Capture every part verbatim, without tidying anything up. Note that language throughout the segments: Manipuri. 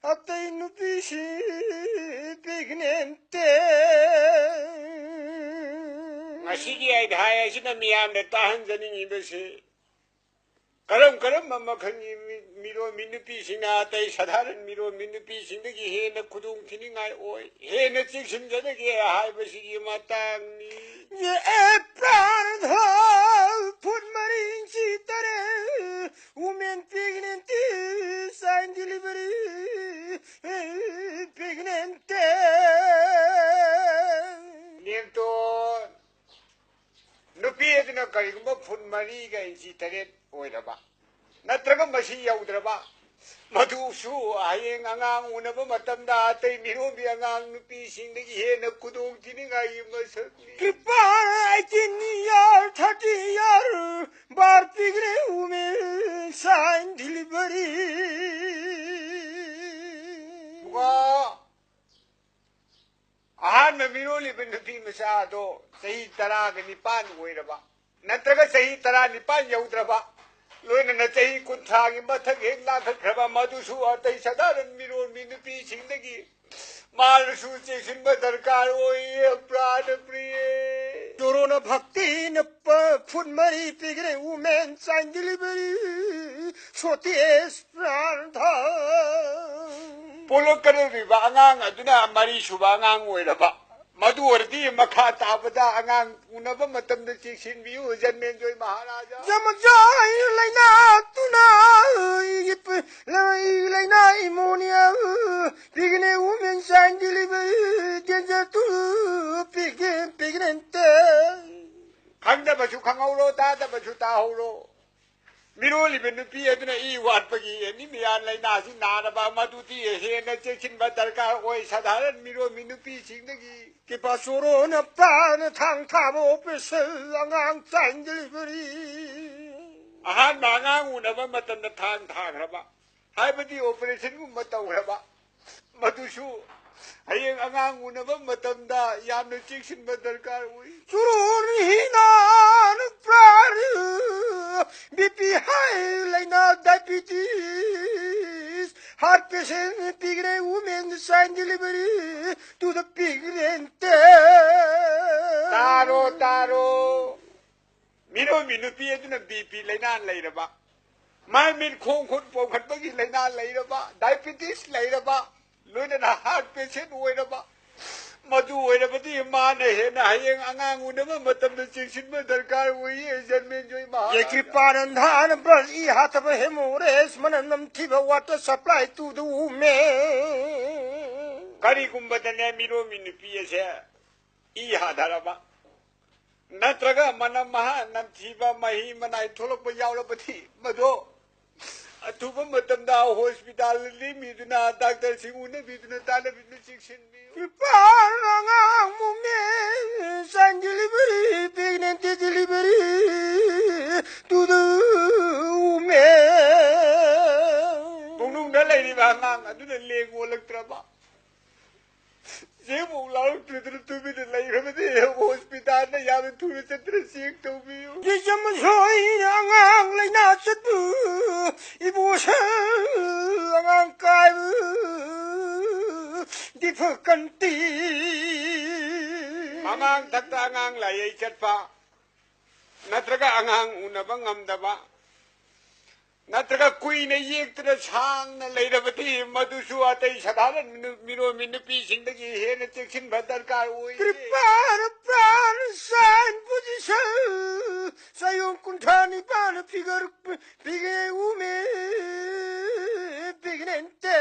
ꯑꯇꯩ ꯅꯨꯄꯤꯁꯤꯡ ꯄꯤꯒꯅꯦꯟꯇꯦ꯫ ꯉꯁꯤꯒꯤ ꯑꯩ ꯍꯥꯏ ꯑꯁꯤꯅ ꯃꯤꯌꯥꯝꯗ ꯇꯥꯍꯟꯖꯅꯤꯡꯉꯤꯕꯁꯤ, ꯀꯔꯝ ꯀꯔꯝꯕ ꯃꯈꯜꯒꯤ ꯃꯤ-, ꯃꯤꯔꯣꯟꯕꯤ ꯅꯨꯄꯤꯁꯤꯡꯅ ꯑꯇꯩ ꯁꯥꯙꯥꯔꯟ ꯃꯤꯔꯣꯟꯕꯤ ꯅꯨꯄꯤꯁꯤꯡꯗꯒꯤ ꯍꯦꯟꯅ ꯈꯨꯗꯣꯡ ꯊꯤꯅꯤꯡꯉꯥꯏ ꯑꯣꯏ, ꯍꯦꯟꯅ ꯆꯦꯛꯁꯤꯟꯖꯅꯒꯦ ꯍꯥꯏꯕꯁꯤꯒꯤ ꯃꯇꯥꯡꯅꯤ꯫ ये प्राण धन फुट मरी इंची तरे, women pregnancy, child delivery, pregnant. ꯅꯦꯝꯇꯣꯟ, ꯅꯨꯄꯤ ꯑꯗꯨꯅ ꯀꯔꯤꯒꯨꯝꯕ ꯐꯨꯠ ꯃꯔꯤꯒ ꯏꯟꯆꯤ ꯇꯔꯦꯠ ꯑꯣꯏꯔꯕ, ꯅꯠꯇ꯭ꯔꯒ ꯃꯁꯤ ꯌꯧꯗ꯭ꯔꯕ, ꯃꯗꯨꯁꯨ ꯍꯌꯦꯡ ꯑꯉꯥꯡ ꯎꯅꯕ ꯃꯇꯝꯗ ꯑꯇꯩ ꯃꯤꯔꯣꯟꯕꯤ ꯑꯉꯥꯡ ꯅꯨꯄꯤꯁꯤꯡꯗꯒꯤ ꯍꯦꯟꯅ ꯈꯨꯗꯣꯡ ꯊꯤꯅꯤꯡꯉꯥꯏꯒꯤ ꯃꯁꯛꯅꯤ꯫ कृपा eighteen year, thirty year, बार पिगरे उमे साइन डिलीवरी। ꯋꯥ, ꯑꯍꯥꯟꯕ ꯃꯤꯔꯣꯜꯂꯤꯕ ꯅꯨꯄꯤ ꯃꯆꯥ ꯑꯗꯣ ꯆꯍꯤ ꯇꯔꯥꯒ ꯅꯤꯄꯥꯟ ꯑꯣꯏꯔꯕ, ꯅꯠꯇ꯭ꯔꯒ ꯆꯍꯤ ꯇꯔꯥꯅꯤꯄꯥꯟ ꯌꯧꯗ꯭ꯔꯕ, ꯂꯣꯏꯅꯅ ꯆꯍꯤ ꯀꯨꯟꯊ꯭ꯔꯥꯒꯤ ꯃꯊꯛ ꯍꯦꯛ ꯂꯥꯟꯈꯠꯈ꯭ꯔꯕ, ꯃꯗꯨꯁꯨ ꯑꯇꯩ ꯁꯥꯗꯥꯔꯟ ꯃꯤꯔꯣꯟꯕꯤ ꯅꯨꯄꯤꯁꯤꯡꯗꯒꯤ ꯃꯥꯅꯁꯨ ꯆꯦꯛꯁꯤꯟꯕ ꯗꯔꯀꯥꯔ ꯑꯣꯏꯌꯦ꯫ ꯄ꯭ꯔꯥꯅ ꯄ꯭ꯔꯤꯌꯦ꯫ ꯀꯣꯔꯣꯅꯥ ꯚꯛꯇꯤꯅ ꯄ-, ꯐꯨꯠ ꯃꯔꯤ ꯄꯤꯈ꯭ꯔꯦ꯫ Women child delivery, ꯁꯣꯇꯤ ꯑꯦꯁ ꯄ꯭ꯔꯥꯟꯊ꯫ ꯄꯣꯛꯂꯛꯀꯗꯧꯔꯤꯕ ꯑꯉꯥꯡ ꯑꯗꯨꯅ ꯃꯔꯤ ꯁꯨꯕ ꯑꯉꯥꯡ ꯑꯣꯏꯔꯕ, ꯃꯗꯨ ꯑꯣꯏꯔꯗꯤ ꯃꯈꯥ ꯇꯥꯕꯗ ꯑꯉꯥꯡ ꯎꯅꯕ ꯃꯇꯝꯗ ꯆꯦꯛꯁꯤꯟꯕꯤꯌꯨ, ꯖꯟꯃꯦꯟꯖꯣꯏ ꯃꯍꯥꯔꯥꯖꯥ꯫ ꯖꯃꯖꯥꯏ ꯂꯩꯅꯥ ꯇꯨꯅ ꯏꯒꯤ ꯄ-, ꯂꯩ-, ꯂꯩꯅꯥ ꯏꯃꯣꯅꯤꯌꯥ ꯄꯤꯒꯅꯤ꯫ Women child delivery danger to ꯄꯤꯒꯦ, ꯄꯤꯒꯅꯦꯟꯇꯦ꯫ ꯈꯪꯗꯕꯁꯨ ꯈꯪꯍꯧꯔꯣ, ꯇꯥꯗꯕꯁꯨ ꯇꯥꯍꯧꯔꯣ꯫ ꯃꯤꯔꯣꯜꯂꯤꯕ ꯅꯨꯄꯤ ꯑꯗꯨꯅ ꯏ ꯋꯥꯠꯄꯒꯤ ꯑꯦꯅꯤꯃꯤꯌꯥ ꯂꯩꯅꯥꯁꯤ ꯅꯥꯔꯕ, ꯃꯗꯨꯗꯤ ꯍꯦꯟꯅ ꯆꯦꯛꯁꯤꯟꯕ ꯗꯔꯀꯥꯔ ꯑꯣꯏ꯫ ꯁꯥꯙꯥꯔꯟ ꯃꯤꯔꯣꯜꯃꯤ ꯅꯨꯄꯤꯁꯤꯡꯗꯒꯤ ꯀ꯭ꯔꯤꯄꯥ ꯆꯣꯔꯣꯅ ꯄ꯭ꯔꯥꯅ ꯊꯥꯡ ꯊꯥꯕ ꯑꯣꯄꯔꯦꯁꯟ ꯑꯉꯥꯡ ꯆꯥꯏꯜ ꯗꯤꯂꯤꯚꯔꯤ꯫ ꯑꯍꯥꯟꯕ ꯑꯉꯥꯡ ꯎꯅꯕ ꯃꯇꯝꯗ ꯊꯥꯡ ꯊꯥꯈ꯭ꯔꯕ, ꯍꯥꯏꯕꯗꯤ ꯑꯣꯄꯔꯦꯁꯟꯒꯨꯝꯕ ꯇꯧꯈ꯭ꯔꯕ, ꯃꯗꯨꯁꯨ ꯍꯌꯦꯡ ꯑꯉꯥꯡ ꯎꯅꯕ ꯃꯇꯝꯗ ꯌꯥꯝꯅ ꯆꯦꯛꯁꯤꯟꯕ ꯗꯔꯀꯥꯔ ꯑꯣꯏ꯫ ꯆꯨꯔꯨ ꯍꯤꯅꯥꯅ ꯄ꯭ꯔꯥꯔ, ꯕꯤ ꯄꯤ ꯍꯥꯏ ꯂꯩꯅꯥ, diabetes, Heart patient, pregnant women, child delivery to the pregnant. ꯇꯥꯔꯣ, ꯇꯥꯔꯣ꯫ ꯃꯤꯔꯣꯟꯕꯤ ꯅꯨꯄꯤ ꯑꯗꯨꯅ ꯕꯤ ꯄꯤ ꯂꯩꯅꯥ ꯂꯩꯔꯕ, ꯃꯥꯏ ꯃꯤꯠ ꯈꯣꯡ ꯈꯨꯠ ꯄꯣꯝꯈꯠꯄꯒꯤ ꯂꯩꯅꯥ ꯂꯩꯔꯕ, ꯗꯥꯏꯕꯤꯇꯤꯁ ꯂꯩꯔꯕ, ꯂꯣꯏꯅꯅ ꯍꯥꯔꯠ ꯄꯦꯁꯦꯟ ꯑꯣꯏꯔꯕ, ꯃꯗꯨ ꯑꯣꯏꯔꯕꯗꯤ ꯃꯥꯅ ꯍꯦꯟꯅ ꯍꯌꯦꯡ ꯑꯉꯥꯡ ꯎꯅꯕ ꯃꯇꯝꯗ ꯆꯦꯛꯁꯤꯟꯕ ꯗꯔꯀꯥꯔ ꯑꯣꯏꯌꯦ, ꯖꯟꯃꯦꯟꯖꯣꯏ ꯃꯍꯥꯔꯥꯖ꯫ ꯌꯦꯛꯇꯤ ꯄꯥꯔꯟ ꯙꯥꯟ ꯕ꯭ꯔꯁ ꯏ ꯍꯥꯊꯕ ꯍꯦꯃꯣꯔꯦꯖ ꯃꯅꯝ ꯅꯝꯊꯤꯕ water supply two the women. ꯀꯔꯤꯒꯨꯝꯕꯗꯅꯦ ꯃꯤꯔꯣꯟꯕꯤ ꯅꯨꯄꯤ ꯑꯁꯦ ꯏ ꯍꯥꯊꯔꯕ, ꯅꯠꯇ꯭ꯔꯒ ꯃꯅꯝ ꯃꯍꯥ ꯅꯝꯊꯤꯕ ꯃꯍꯤ ꯃꯅꯥꯏ ꯊꯣꯛꯂꯛꯄ ꯌꯥꯎꯔꯕꯗꯤ ꯃꯗꯣ ꯑꯊꯨꯕ ꯃꯇꯝꯗ ꯍꯣꯁꯄꯤꯇꯥꯜꯗ ꯂꯦꯡꯕꯤꯗꯨꯅ ꯗꯥꯛꯇꯔꯁꯤꯡ ꯎꯅꯕꯤꯗꯨꯅ ꯇꯥꯟꯅꯕꯤꯗꯨꯅ ꯆꯦꯛꯁꯤꯟꯕꯤꯌꯨ꯫ ꯄ꯭ꯔꯤꯄꯥꯔ ꯑꯉꯥꯡ ꯃꯨꯃꯦꯟ child delivery pregnancy delivery to the women. ꯄꯨꯛꯅꯨꯡꯗ ꯂꯩꯔꯤꯕ ꯑꯉꯥꯡ ꯑꯗꯨꯅ ꯂꯦꯡ ꯑꯣꯜꯂꯛꯇ꯭ꯔꯕ, ꯆꯦꯡꯃꯨꯛ ꯂꯥꯎꯔꯛꯇ꯭ꯔꯗꯨꯅ ꯇꯨꯃꯤꯟꯅ ꯂꯩꯈ꯭ꯔꯕꯗꯤ ꯍꯣꯁꯄꯤꯇꯥꯜꯗ ꯌꯥꯝꯅ ꯊꯨꯅ ꯆꯠꯇꯨꯅ ꯆꯦꯛ ꯇꯧꯕꯤꯌꯨ꯫ ꯌꯦꯖꯃꯁꯣꯏꯅ ꯑꯉꯥꯡ ꯂꯩꯅꯥ ꯆꯠꯄ, ꯏꯕꯣꯁꯜ ꯑꯉꯥꯡ ꯀꯥꯏꯕ, ꯗꯤꯐꯀꯟꯇꯤ꯫ ꯃꯃꯥꯡ ꯊꯛꯇ ꯑꯉꯥꯡ ꯂꯥꯏꯌꯩ ꯆꯠꯄ, ꯅꯠꯇ꯭ꯔꯒ ꯑꯉꯥꯡ ꯎꯅꯕ ꯉꯝꯗꯕ, ꯅꯠꯇ꯭ꯔꯒ ꯀꯨꯏꯅ ꯌꯦꯛꯇꯨꯅ ꯁꯥꯡꯅ ꯂꯩꯔꯕꯗꯤ ꯃꯗꯨꯁꯨ ꯑꯇꯩ ꯁꯥꯗꯥꯔꯟ ꯃꯤꯔꯣꯟꯕꯤ ꯅꯨꯄꯤꯁꯤꯡꯗꯒꯤ ꯍꯦꯟꯅ ꯆꯦꯛꯁꯤꯟꯕ ꯗꯔꯀꯥꯔ ꯑꯣꯏ꯫ ꯀ꯭ꯔꯤꯄꯥꯔ ꯄ꯭ꯔꯥꯟ ꯁꯥꯏꯟ ꯄꯣꯖꯤꯁꯟ ꯆꯌꯣꯜ ꯀꯨꯟꯊ꯭ꯔꯥ ꯅꯤꯄꯥꯟ ꯐꯤꯒꯔ ꯄꯤꯒꯦ ꯎꯃꯦ ꯄꯤꯒꯅꯦꯟꯇꯦ꯫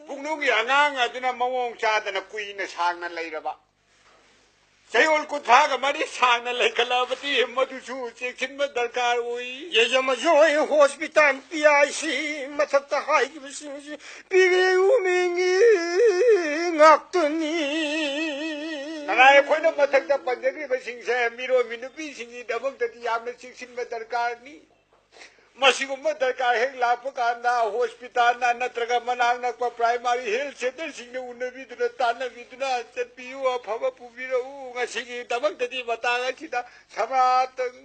ꯄꯨꯛꯅꯨꯡꯒꯤ ꯑꯉꯥꯡ ꯑꯗꯨꯅ ꯃꯑꯣꯡ ꯆꯥꯗꯅ ꯀꯨꯏꯅ ꯁꯥꯡꯅ ꯂꯩꯔꯕ, ꯆꯌꯣꯜ ꯀꯨꯟꯊ꯭ꯔꯥꯒ ꯃꯔꯤ ꯁꯥꯡꯅ ꯂꯩꯈꯠꯂꯛꯑꯕꯗꯤ ꯃꯗꯨꯁꯨ ꯆꯦꯛꯁꯤꯟꯕ ꯗꯔꯀꯥꯔ ꯑꯣꯏ꯫ ꯌꯦꯖꯃꯖꯣꯏ ꯍꯣꯁꯄꯤꯇꯥꯜ ꯄꯤ ꯑꯥꯏ ꯁꯤ ꯃꯊꯛꯇ ꯍꯥꯏꯈꯤꯕꯁꯤꯡ ꯑꯁꯤ ꯄꯤꯒꯦ ꯎꯃꯦꯒꯤ ꯉꯥꯛꯇꯅꯤ꯫ ꯅꯅꯥꯏ ꯑꯩꯈꯣꯏꯅ ꯃꯊꯛꯇ ꯄꯟꯖꯈ꯭ꯔꯤꯕꯁꯤꯡꯁꯦ ꯃꯤꯔꯣꯟꯕꯤ ꯅꯨꯄꯤꯁꯤꯡꯒꯤꯗꯃꯛꯇꯗꯤ ꯌꯥꯝꯅ ꯆꯦꯛꯁꯤꯟꯕ ꯗꯔꯀꯥꯔꯅꯤ꯫ ꯃꯁꯤꯒꯨꯝꯕ ꯗꯔꯀꯥꯔ ꯍꯦꯛ ꯂꯥꯛꯄ ꯀꯥꯟꯗ ꯍꯣꯁꯄꯤꯇꯥꯜꯗ ꯅꯠꯇ꯭ꯔꯒ ꯃꯅꯥꯛ ꯅꯛꯄ ꯄ꯭ꯔꯥꯏꯃꯥꯔꯤ ꯍꯦꯜꯊ ꯁꯦꯟꯇꯔꯁꯤꯡꯗ ꯎꯅꯕꯤꯗꯨꯅ ꯇꯥꯟꯅꯕꯤꯗꯨꯅ ꯆꯠꯄꯤꯌꯨ꯫ ꯑꯐꯕ ꯄꯨꯕꯤꯔꯛꯎ꯫ ꯉꯁꯤꯒꯤꯗꯃꯛꯇꯗꯤ ꯃꯇꯥꯡ ꯑꯁꯤꯗ ꯁꯃꯥꯇꯪ꯫